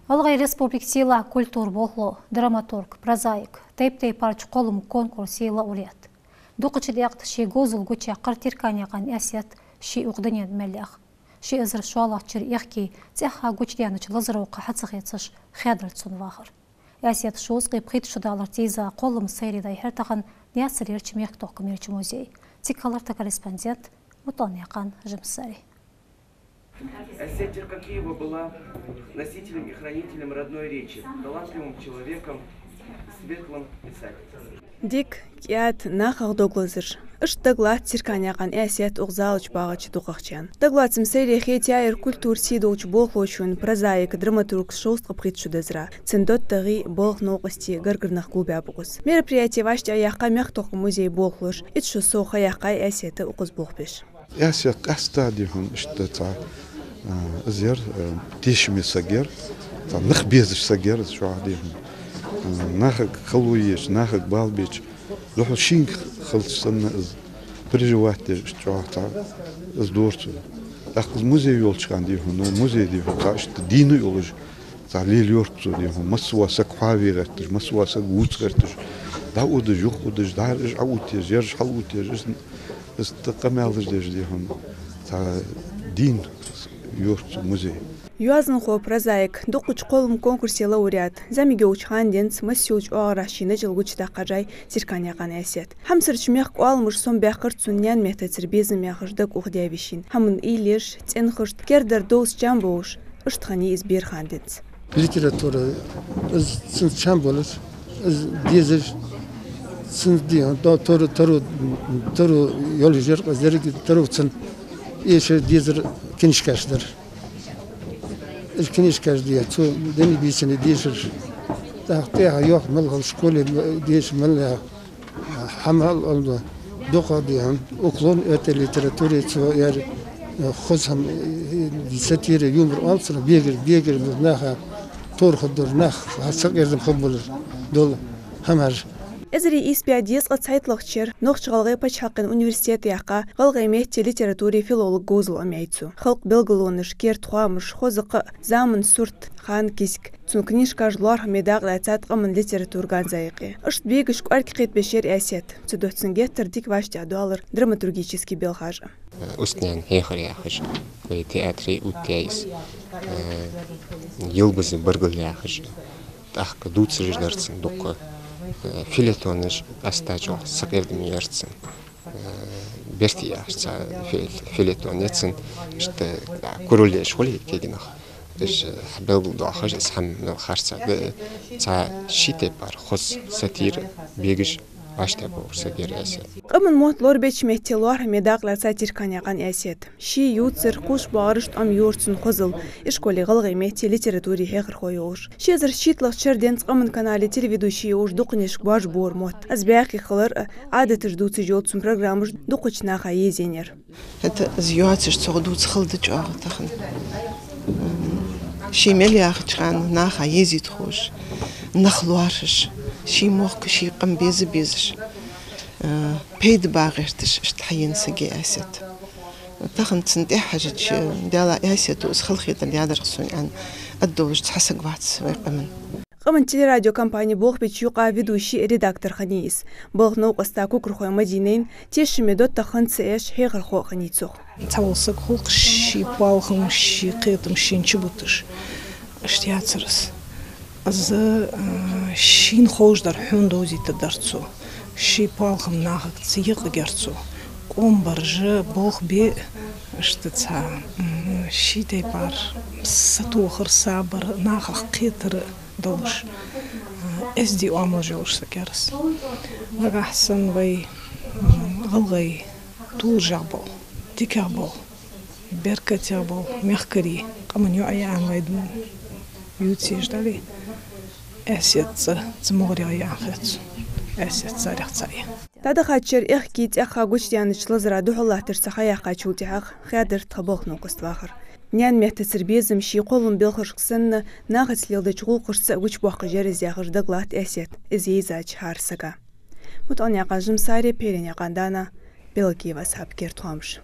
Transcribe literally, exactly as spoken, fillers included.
ГӀалгӀай Республика сийлахь культуран болхло, драматург, прозаик, тайп-тайпарча кхоллама конкурсий лауреат. Дукхача даькъе ший говзал гучаяьккхар Тирканаькъан Аьсет ший укх дунен мел лаьрхӀа. Ши эзар шоллагӀча шера аьхки цӀаьхха гучадаьннача лазаро кхы хьа ца хецаш, хаьдар цун вахар. Аьсета шовзткъеи пхийтта шу даларца из кхоллама сайре дӀайихьар тахан Наьсарерча мехкатохкамерча музее. Цига хилар тха корреспондент МутӀалнаькъан Жамсари. Аьсет Теркакиева была носителем и хранителем родной речи, талантливым человеком, светлым писателем. Дика, кӀаьда, нахах дог лазаш. Иштта дагалаьц Тирканаькъан Аьсет укх зала чу багӀача дукхагӀчарна. Дагалоацам сайре хетаяьяр культуран сий долча болхлочун, прозаика, драматурга шовзткъеи пхийтта шу дезара. Цун доттагӀий, балха новкъостий, гаргара нах гулбаьб укхаза. Мероприяти вӀаштӀехьаяьккхай мехкатохкама музея болхлоша. Итт шу совгӀа ха яьккхай Аьсета укхаза болх беш. Аьсет къаьстта, дий хьона, иштта цхьа, а, из яр, а, тешаме саг яр, цхьа нах безаш саг яр из чӀоагӀа, дий хьона. А, нахага хало еш, нахага бала беш, духхьал шийга хилча санна из переживать деш, иштта чӀоагӀа цхьа из дора цо. ТӀаккха из музей йолча хана, дий хьона, ну, музей, дий хьона, цхьа иштта дийна йолаш, цхьа лела йора цо, дий хьона, массавола саг хьаве гӀерташ, массавола саг вувца гӀерташ, дӀаудаш, юхаудаш, дӀара уж Ӏоувттаеш, ераш хьалъувттаеш, уж, уж тӀа къамаьлаш деш, дий хьона, цхьа дийна йора цо музей. Йоазонхо, прозаик, дукхача кхоллама конкурсий лауреат, зӀамига йолча хана денз массайолча оагӀорахьа ший начал гучадаккха хьежай Тирканаькъан Аьсет. Хьамсарча мехка Ӏаламаш сомабаьккхар цун «Наьна меттацара безам» яхаш дага ухадаь вешийна. ХӀаман уйла еш, цӀенхашта кердара довза чам бовш, иштта хиннай из бера хана денз. Литература, из цун чам болаш, из дезаш, цун, дий хьона, то-, таро, таро, таро йолаш яр-кх из, еррига таро цун эша дезар книжкаш дар. Уж книжкаш дий хьона, цо дунен бийсанна дешараш. ТӀаккха тӀехьа йоккха мел хул школе деша мел яха. ХӀама хьал-, хьал-, дукха, дий хьона, уклон этой литературе цо яьр, хоза хӀама, э, сатира, юмор оал цунах, бегаш, бегаш, наха товр хургдолаш, нах сакъердам хургболаш дола хӀамаш. Эзари ийс бӀаь дезткъа цхьайтталагӀча шера Нохч-ГӀалгӀай паччахьалкхен университете яьккха гӀалгӀай метте литературе филолог говзал Ӏомаяьй цо. Халкъа белгалонаш, керда хоамаш, хоза кхаъ, заман сурт, хана киска. Цун книжкаш лоархӀаме дакъа лаьцад къаман литературан ганза юкъе. Иштта бегаш кӀоарга кхетабеш яр Аьсет. Цудухьа цун геттара дика вӀаштӀехьадоалар драматургически белхаш а. «Устнен хьехар» яхаш, вай театре оттаяьй из. Э, «Йылбаза баргал» яхаш, тӀаккха дувцараш дар цун дукха. Э, фельетонаш къаьстта чӀоагӀа сакъердаме яр цун. Э, «Берти» яхаш цхьа фе-, фельетон я цун, иштта, да, курал еш хулий кегий нах. Уж хьабелгалдоахаш, из хӀама мел харцахьа да, цхьа ший тайпара хоза сатира, бегаш вӀаштӀехьабувлаш саг яр Аьсет. Къаман мотт лорабеча метте лоархӀаме дакъа лаьцай Тирканаькъан Аьсета. Ший ювцар, кхувш боагӀараш тӀом йора цун хозал, ишколе гӀалгӀай метте литературе хьехархо йолаш. Ши эзар шийтталагӀча шера денз къаман канале телеведущи йолаш дукханешка боаржабора мотт. Из баьккхий хилар а, Ӏадаташ дувцаш йола цун программаш дукхача наха езаеннаяр. ХӀаьта из йоацаш цох дувца хала да чӀоагӀа тахан. М, ше мел яхача хана наха езийта ховш, нах лоархӀаш, ший мохк, ший къам беза безаш, э, пайда ба гӀерташ, иштта хьаена саг я Аьсет. Тахан цунна тӀехьа хьежача, Даьла, Аьсето из халахетар ядарах сона аьнна, аддолаш цхьа саг вац вай къаман. Къаман телерадиокомпане болх беча юкъа ведущи, редактор хиннай из. Балха новкъоста Кукрухой Мадинайна тешаме доттагӀа хинна ца Ӏеш, хьехархо а хиннай цох. Цхьавола саг хул-кх ший поалхам, ший кхетам шийна чубуташ. Иштта яцар из. Из, а, шийна ховш дар хьона довзийтаргдар цо. Ший поалхам нахага ца екъаргьяр цо. Къам баржа, болх бе, иштта цхьа, м, ший тайпара сатохар, сабар, нахах кхетар долаш, а, эздий оамалаш йолаш саг яр из. Нагахьа санна вай, м, гӀалгӀай тулжагӀа бола, дикагӀа бола, беркатегӀа бола мехкарий къаман йоӀ я аьнна вай ювцаш дале, Аьсета цӀи цу мугӀарегӀа я аьнна хет сона. Аьсет царех цаӀ я. ДӀадахача шера аьхки цӀаьхха гучадаьннача лазара духьаллатташ цхьа ха яьккхачул тӀехьагӀа хаьдар тха балха новкъоста вахар. «Наьна меттацара безам» ший кхоллама белхашка санна, нахаца леладеча гӀулакхашца а гучабоаккхаш яр из яхаш дагалатт Аьсета, из езача хӀара сага. МутӀалнаькъан Жамсари, Пхьиренаькъан Дана, Белгиева Асхьаб, «Керда хоамаш».